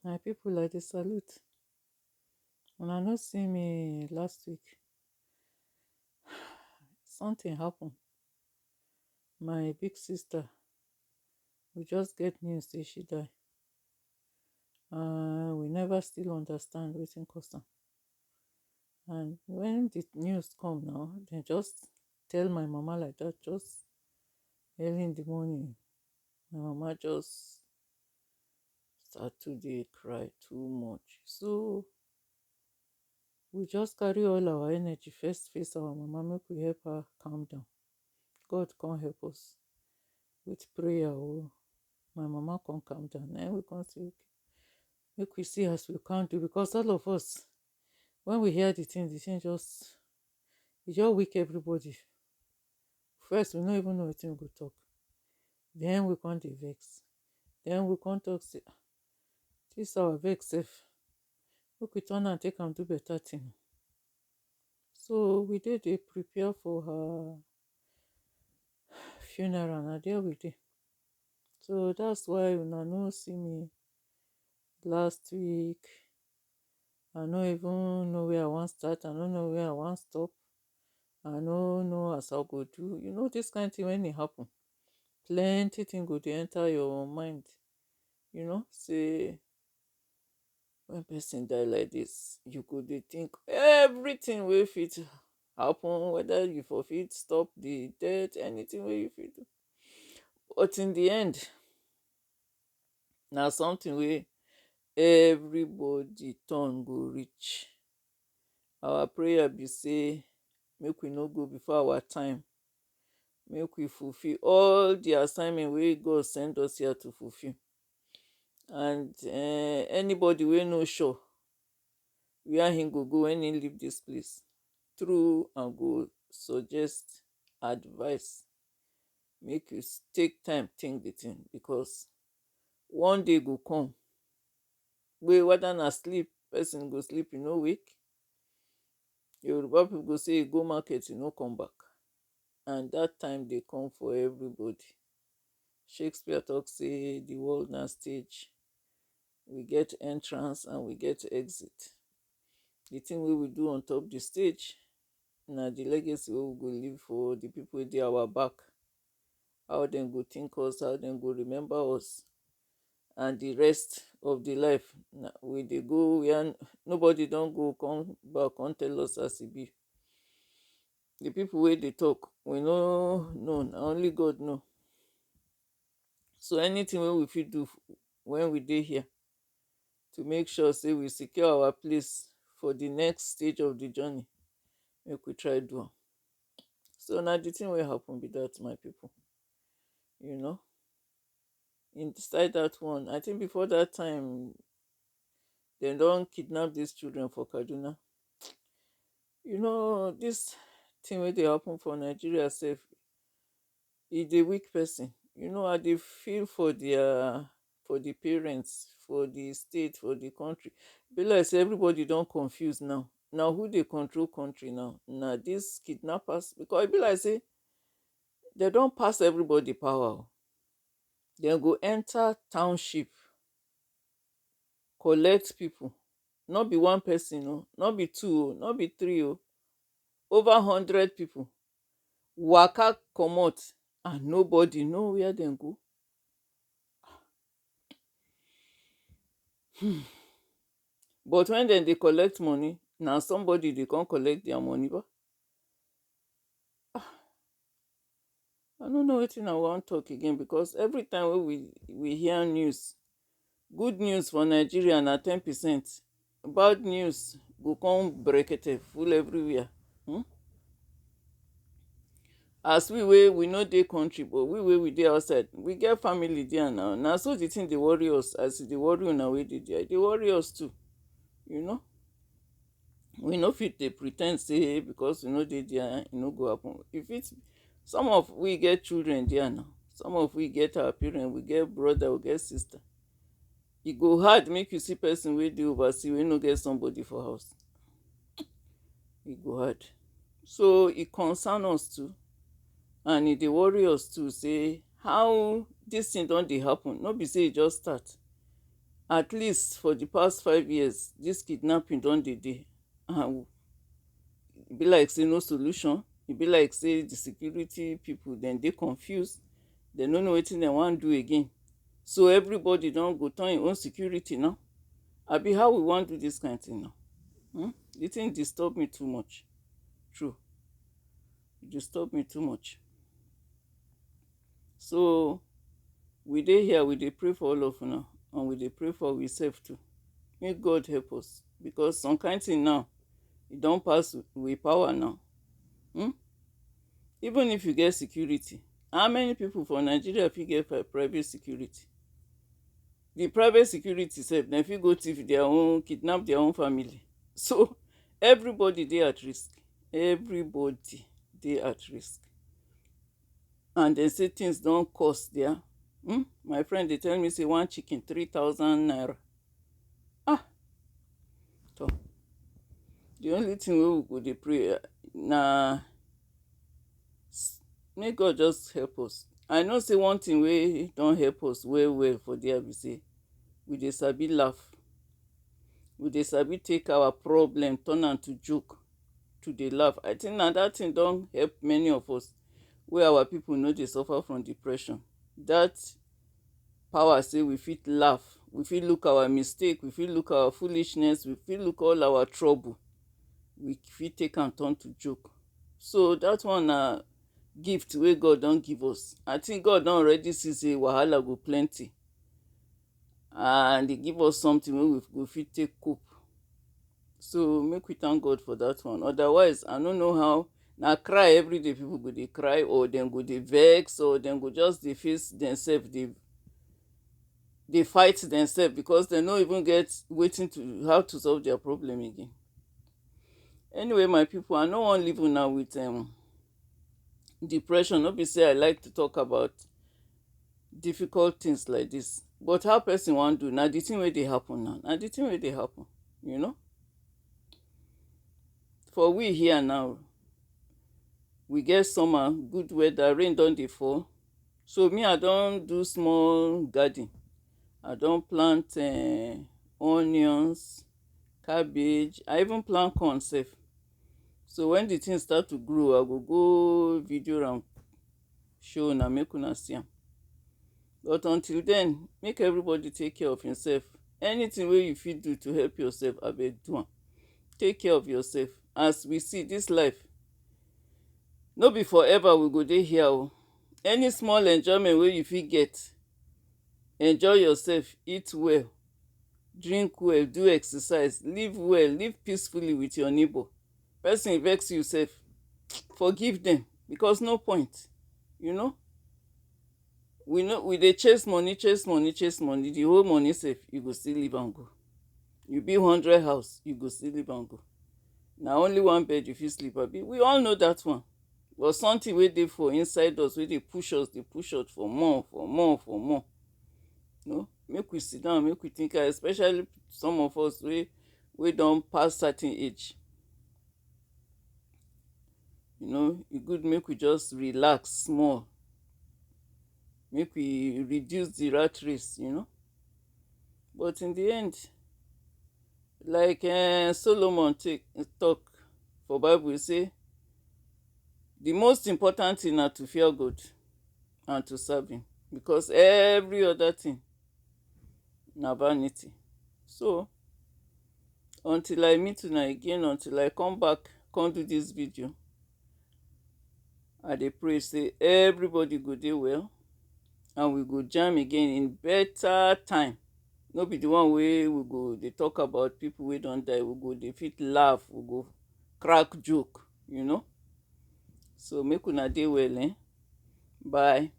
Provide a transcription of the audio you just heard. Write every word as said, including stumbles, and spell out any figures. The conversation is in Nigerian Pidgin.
My people, I dey salute. Una no see me last week. Something happen. My big sister, we just get news say she die. Uh, we never still understand wetin cause am. And when the news come now, dem just tell my mama like that, just early in the morning. My mama just start to dey cry too much. So we just carry all our energy first face our mama, make we help her calm down. God come help us with prayer. Oh, my mama come calm down. Then we come say, okay, make we see as we can do, because all of us, when we hear the thing, the thing just, e just weak everybody. First, we no even know wetin we go talk. Then we come dey vex. Then we come talk say, "Ah, this our vex sef, make we turn am take am do better thing." So we dey dey prepare for her funeral, na there we dey. So that's why una no see me last week. I no even know where I wan start. I no know where I wan stop. I no know as I go do. You know, this kind thing, when e happen, plenty thing go dey enter your mind. You know, say when person die like this, you go dey think everything wey fit happen, whether you for fit stop the death, anything wey you fit do. But in the end, na something wey everybody turn go reach. Our prayer be say make we no go before our time. Make we fulfill all the assignment wey God send us here to fulfill. And eh, anybody wey no sure where he go go when he leave this place, through and go suggest advice, make you s- take time think the thing, because one day go come wey whether na sleep person go sleep, you no wake. Yoruba people go say, "You go market, you no come back." And that time dey come for everybody. Shakespeare talk say the world na stage. We get entrance and we get exit. The thing wey we do on top the stage na the legacy wey we go leave for the people wey dey our back. How dem go think us, how dem go remember us. And the rest of the life, na, we dey go where n- nobody don go come back come tell us as e be. The people wey dey talk, we no know, na only God know. So anything wey we fit do f- when we dey here to make sure say we secure our place for the next stage of the journey, make we try do am. So na the thing wey happen be that, my people. You know, inside that one, I think before that time, dem don kidnap these children for Kaduna. You know, this thing wey dey happen for Nigeria sef, e dey weak person. You know, I dey feel for their, for the parents, for the state, for the country. Be like say everybody don confuse now. Now who dey control country now? Na these kidnappers, because e be like say dem don pass everybody power. Oh. Dem go enter township, collect people. No be one person, no, no be two, oh, no be three, oh. Over hundred people waka comot and nobody know where dem go. Hmm. But when dem dey collect money, na somebody dey come collect their money. Ba? Ah. I no know wetin I wan talk again, because every time wey we, we hear news, good news for Nigeria na ten percent, bad news go come brekete full everywhere. Hmm? As we wey we no dey country, but we wey we dey outside, we get family there now. Na so the thing dey worry us as e dey worry una wey dey there. E dey worry us too, you know. We no fit dey pretend say because we no dey there, e no go happen. E fit, some of we get children there now. Some of we get our parents, we get brother, we get sister. E go hard make you see person wey dey overseas wey no get somebody for house. E go hard. So e concern us too, and e dey worry us too. Say how this thing don dey happen. No be say e just start. At least for the past five years, this kidnapping don dey dey. And e be like say no solution. E be like say the security people dem dey confused. Dem no know wetin dem wan do again. So everybody don go turn im own security now. Abi how we wan do this kind thing now? Hmm? The thing disturb me too much. True. E disturb me too much. So we dey here, we dey pray for all of una, and we dey pray for ourselves too. Make God help us, because some kind thing now, e don pass we power now. Hmm? Even if you get security, how many people for Nigeria fit get pri- private security? The private security sef, dem fit go thief their own, kidnap their own family. So everybody dey at risk. Everybody dey at risk. And dem say things don cost there. Hmm? My friend dey tell me say one chicken, three thousand naira. Ah! So the only thing wey we go dey pray, eh, na s- make God just help us. I know say one thing wey don help us well well for there be say we dey sabi laugh. We dey sabi take our problem, turn am to joke, to dey laugh. I think na that thing don help many of us, wey our people no dey suffer from depression. That power say we fit laugh, we fit look our mistake, we fit look our foolishness, we fit look all our trouble, we fit take am turn to joke. So that one na gift wey God don give us. I think God don already see say wahala go plenty, and e give us something wey we go fit take cope. So make we thank God for that one. Otherwise, I no know how. Na cry every day people go dey cry, or dem go dey vex, or dem go just dey face themselves, dey dey fight themselves, because dem no even get wetin to, how to solve their problem again. Anyway, my people, I no wan leave una with um, depression. No be say I like to talk about difficult things like this, but how person wan do, na the thing wey dey happen now, na the thing wey dey happen, you know. For we here now, we get summer, good weather, rain don dey fall. So me, I don do small garden. I don plant uh, onions, cabbage. I even plant corn sef. So when the thing start to grow, I go go video am, show una, make una see am. But until then, make everybody take care of himself. Anything wey you fit do to help yourself, abeg do am. Take care of yourself. As we see, this life no be forever we go dey here o. Any small enjoyment wey you fit get, enjoy yourself, eat well, drink well, do exercise, live well, live peacefully with your neighbor. Person vex you sef, forgive them, because no point, you know. We know we dey chase money, chase money, chase money. The whole money sef, you go still leave am go. You build hundred house, you go still leave am go. Na only one bed you fit sleep, abi? We all know that one. But something wey dey for inside us, wey dey push us, dey push us for more, for more, for more. No, make we sit down, make we think, especially some of us wey wey don pass certain age. You know, e good make we just relax small. Make we reduce the rat race, you know. But in the end, like uh, Solomon take, talk for Bible, e say, the most important thing na to fear God and to serve Him, because every other thing na vanity. So, until I meet una again, until I come back, come do this video, I dey pray say everybody go dey well, and we go jam again in better time. No be the one wey we go dey talk about people wey don die, we go dey fit laugh, we go crack joke, you know. So make una dey well, eh? Bye.